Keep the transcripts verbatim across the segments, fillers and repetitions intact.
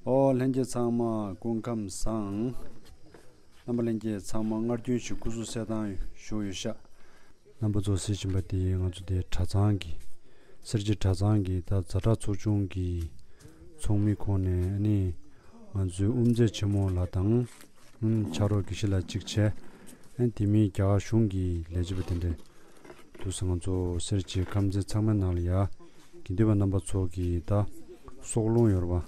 ཨོ་ལྷན་རྒྱས་ཚང་མ་སྐུ་ཁམས་བཟང་། རྣམ་པ་ལྷན་རྒྱས་ཚང་མ་སྔར་རྒྱུན་བཞིན་སྐུ་གཟུགས་གསལ་ཐང་ཞུ་ཡོད་ཤག་རྣམ་པ་ཚོ་གཟིགས་བཞིན་པ་དེ་ང་ཚོ་དེ་གྲྭ་ཚང་གི། སེར་བྱེས་གྲྭ་ཚང་གི་ད་ཛ་དྲག་ཚོགས་ཆུང་གི་ཚོགས་མི་ཁོངས་ནས་ཨ་ནི་ང་ཚོའི་དབུ་མཛད་ཆེན་མོ་ལགས་དང་། ཕྱག་རོགས་དགེ་བཤེས་ལགས་གཅིག་བྱས། ཨ་ནི་དེ་མིན་རྒྱ་གར་གཞུང་གི་ལས་བྱེད་པ་དེ་འདྲས་འདུག་ཟེར། ང་ཚོ་སེར་བྱེས་ཁམས་ཚན་ཚང་མའི་ནང་ལ་ཡ་དགེ་འདུན་པ་རྣམ་པ་ཚོ་གི་ད་སྲོག་རླུང་ཡོད་རེད་པ།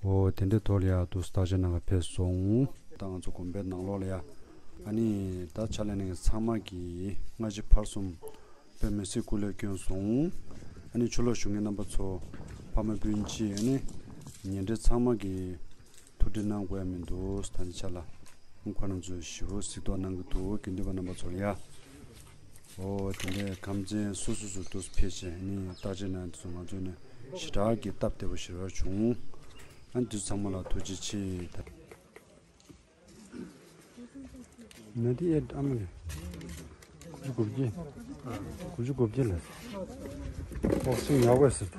འོ་དེ་འདྲའི་ཐོག་ལ་ཡ་འདུག་བརྟག་དཔྱད་གནང་ག་ཕེབས་སོང་། ད་ང་ཚོ་དགོན་པའི་ནང་ལོགས་ལ་ཡ་ཨ་ནི་ད་ཕྱག་ལས་གནང་མཁན་ཚང་མ་གི་སྔ་ཕྱི་བར་གསུམ་དཔེ་མི་སྲིད་སྐུ་ལས་བསྐྱོན་སོང་། ཨ་ནི་ཕྱི་ལོགས་བཞུགས་མཁན་རྣམ་པ་ཚོ་ཕ་མ་སྤུན་མཆེད་ཨ་ནི་ཉེ་འབྲེལ་ཚང་མ་གི་ཐུགས་ཁྲལ་གནང་དགོས་ཡ་མི་འདུག་ད་ནི་ཆ་ལ་ཁོང་རྣམ་ཚོས་ཞེ་པོ་གཟིགས་རྟོག་གནང་གི་འདུག་དགེ་འདུན་པ་རྣམ་པ་ཚོར་ཡ། ཨོ་དེ་འདྲའི་ཁམས་ཚན་སོ་སོ་སོ་འདུག་ཕེབས་བྱས་ནི་བརྟག་དཔྱད་གནང་དུས་ང་ཚོ་ནི་ཞེ་དྲག་གི་སྟབས་བདེ་པོ་ཞེ་དྲག་བྱུང་། ཨ་ནི་དེ་ཚང་མ་ལ་ཐུགས་རྗེ་ཆེ་ད། ནད་ཨེ་ཨ་མ་ལེ། དགུ་བཅུ་གོ་བརྒྱད། དགུ་བཅུ་གོ་བརྒྱད་ལ། ཨོག་སིན་ཡག་པོ་ཟེར།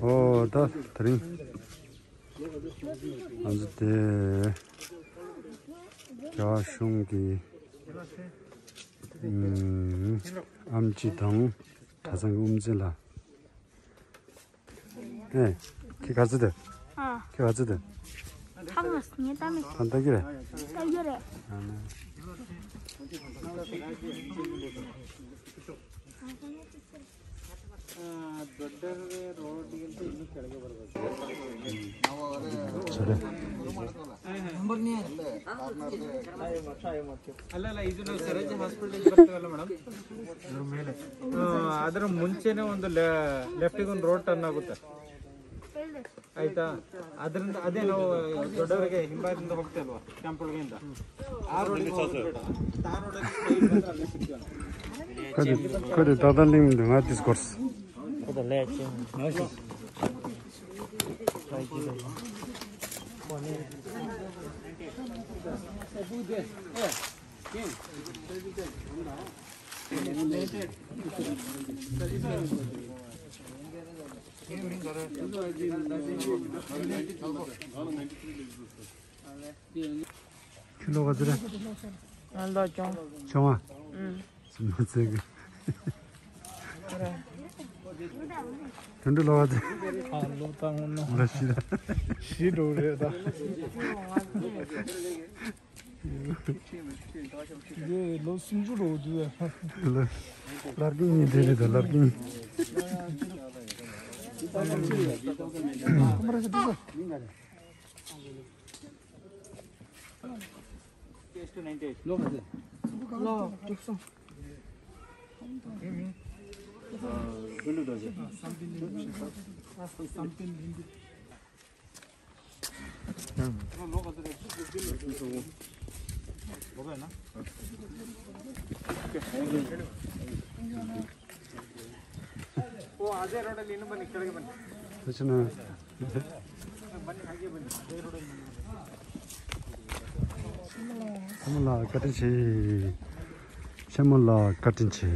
ཨོ་ད་དེ་རིང་ང་ཚོ་དེ་རྒྱ་གཞུང་གི་ཨམ་ཆི་དང་གྲྭ་ཚང་གི་དབུ་མཛད་ལ། ཨེ། ཁྱེད་ག་ཚོད་དེ། ཨ། ཁྱེད་ག་ཚོད་དེ། ཐ་མ་ངས་ལྟ་མེད། ཐ་ལྟ་གི་རེད། ལྟ་གི་རེད། ཨ་ན། ಅಲ್ಲ, ಅಲ್ಲ, ಇದು ನಾವು ಸರೋಜ ಹಾಸ್ಪಿಟಲ್ ಬರ್ತೀವಲ್ಲ ಮೇಡಮ್, ಅದ್ರ ಮೇಲೆ, ಆ, ಅದರ ಮುಂಚೆನೇ ಒಂದು ಲೆ-, ಲೆಫ್ಟಿಗೆ ಒಂದು ರೋಡ್ ಟರ್ನ್ ಆಗುತ್ತೆ, ಆಯ್ತಾ? ಅದರಿಂದ ಅದೇ ನಾವು ದೊಡ್ಡವರಿಗೆ ಹಿಂಭಾಗದಿಂದ ಹೋಗ್ತಾ ಇಲ್ವಾ, ಕೆಂಪುಳಿಗೆಯಿಂದ? ಆ ರೋಡಿಗೆ ಹೋಗ್ಬಿಟ್ಟು ಆ ರೋಡಲ್ಲಿ ಸ್ಟ್ರೈಟ್ ಬಂದ್ರೆ ಅಲ್ಲೇ ಸಿಗ್ತೀವಿ. Kodi, kodi tata ling de nga discourse. Kodi le chi. Kilo ka zira. ང་ལོ་ཆུང་། ཆུང་བ། ཨུམ། སུ་མ་ཚད་གི། ཨ་ར། དོན་འགྲུབ་ལོ་བ་ཚེ། ཨ་ལོ་ད་ངོ་ནོ། ལོ་ཤི་ར། ཤི་འགྲོ་རེད་ད། དེ་ལོ་སུམ་ཅུ་འགྲོ་འདུག་ལོ། ལར་གིན་ཉིན་དེ་རེད་ད་ལར་གིན། ཁམས་ལ་བཀའ་དྲིན་ཆེ། ཆེན་མོ་ལ་བཀའ་དྲིན་ཆེ།